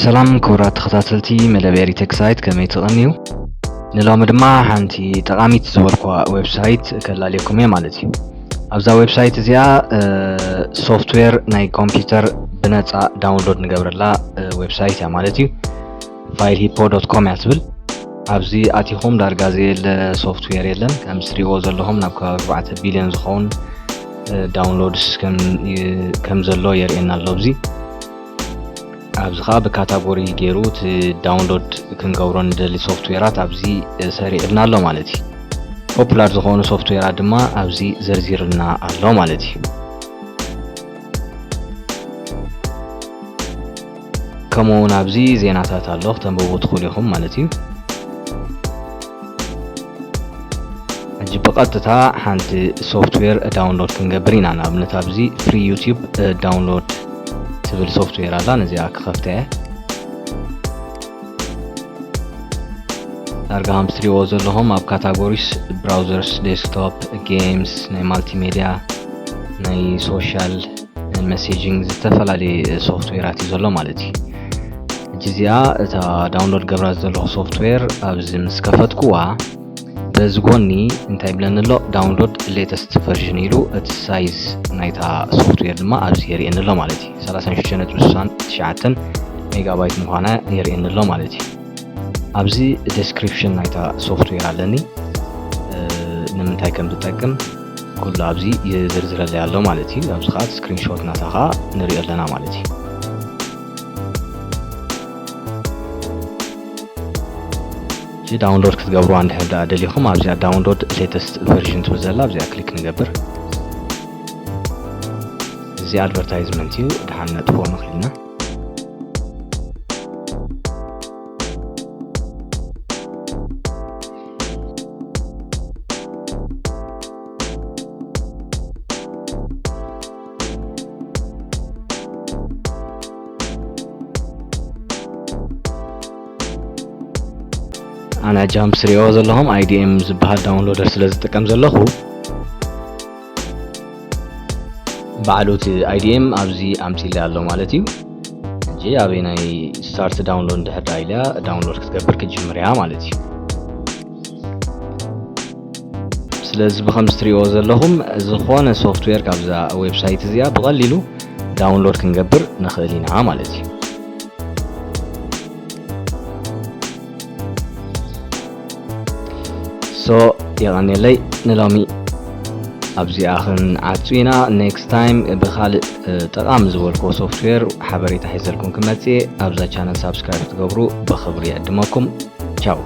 ሰላም ክቡራት ተኸታተልቲ መደብ ኤሪቴክ ሳይት፣ ከመይ ትቐንዩ? ንሎሚ ድማ ሓንቲ ጠቓሚት ዝበልኩዋ ዌብሳይት ከላልየኩም እየ ማለት እዩ። ኣብዛ ዌብሳይት እዚኣ ሶፍትዌር ናይ ኮምፒውተር ብነፃ ዳውንሎድ ንገብረላ ዌብሳይት እያ ማለት እዩ። ፋይል ሂፖ ዶት ኮም እያ ትብል። ኣብዚ ኣቲኹም ዳርጋ ዘየለ ሶፍትዌር የለን። ከም ትሪእዎ ዘለኹም ናብ ከባቢ ኣርባዕተ ቢልዮን ዝኸውን ዳውንሎድስ ከም ዘሎ የርእየና ኣሎ። ኣብዚ ኣብዚ ከዓ ብካታጎሪ ገይሩ እቲ ዳውንሎድ ክንገብሮ ንደሊ ሶፍትዌራት ኣብዚ ሰሪዕልና ኣሎ ማለት እዩ። ፖፑላር ዝኾኑ ሶፍትዌራት ድማ ኣብዚ ዘርዚርልና ኣሎ ማለት እዩ። ከምኡ እውን ኣብዚ ዜናታት ኣሎ፣ ክተንብቡ ትኽእሉ ኢኹም ማለት እዩ። ሕጂ ብቐጥታ ሓንቲ ሶፍትዌር ዳውንሎድ ክንገብር ኢና። ንኣብነት ኣብዚ ፍሪ ዩቲዩብ ዳውንሎድ ትብል ሶፍትዌር ኣላ፣ ነዚኣ ክኸፍተ እየ። ዳርጋ ከም ትሪእዎ ዘለኹም ኣብ ካታጎሪስ ብራውዘርስ፣ ዴስክቶፕ፣ ጌምስ፣ ናይ ማልቲሜድያ፣ ናይ ሶሻል መሴጂንግ፣ ዝተፈላለየ ሶፍትዌራት እዩ ዘሎ ማለት እዩ። ሕጂ እዚኣ እታ ዳውንሎድ ገብራ ዘለኹ ሶፍትዌር ኣብዚ ምስ ከፈትኩዋ በዚ ጎኒ እንታይ ይብለኒ ኣሎ? ዳውንሎድ ሌተስት ቨርዥን ኢሉ እቲ ሳይዝ ናይታ ሶፍትዌር ድማ ኣብዚ የርእየኒ ኣሎ ማለት እዩ። ሰላሳ ሽዱሽተ ነጥቢ ስሳን ትሽዓተን ሜጋባይት ምዃና የርእየኒ ኣሎ ማለት እዩ። ኣብዚ ዴስክሪፕሽን ናይታ ሶፍትዌር ኣለኒ፣ ንምንታይ ከም ትጠቅም ኩሉ ኣብዚ ይዝርዝረለይ ኣሎ ማለት እዩ። ኣብዚ ከዓ ስክሪንሾት ናታ ከዓ ንሪኦ ኣለና ማለት እዩ። እዚ ዳውንሎድ ክትገብርዋ እንድሕር ደኣ ደሊኹም ኣብዚኣ ዳውንሎድ ሌተስት ቨርዥን ትብል ዘላ ኣብዚኣ ክሊክ ንገብር። እዚ ኣድቨርታይዝመንት እዩ፣ ድሓን ነጥፍኦ ንኽእል ኢና። ኣነ ጃምፕስ ሪኦ ዘለኹም ኣይዲኤም ዝበሃል ዳውንሎደር ስለ ዝጥቀም ዘለኹ ባዕሉ እቲ ኣይዲኤም ኣብዚ ኣምፂለ ኣሎ ማለት እዩ። ሕጂ ኣበይ ናይ ስታርት ዳውንሎድ እንድሕር ኢልያ ዳውንሎድ ክትገብር ክትጅምር እያ ማለት እዩ። ስለዚ ብኸምዚ ትሪእዎ ዘለኹም ዝኾነ ሶፍትዌር ካብዛ ዌብሳይት እዚኣ ብቐሊሉ ዳውንሎድ ክንገብር ንኽእል ኢና ማለት እዩ። ሶ የቐንየለይ ንሎሚ ኣብዚኣ ክንዓጹ ኢና። ኔክስት ታይም ብኻልእ ጠቓሚ ዝበልክዎ ሶፍትዌር ሓበሬታ ሒዘልኩም ክመጽእ እየ። ኣብዛ ቻነል ሳብስክራይብ ክትገብሩ ብኽብሪ ይዕድመኩም። ቻው።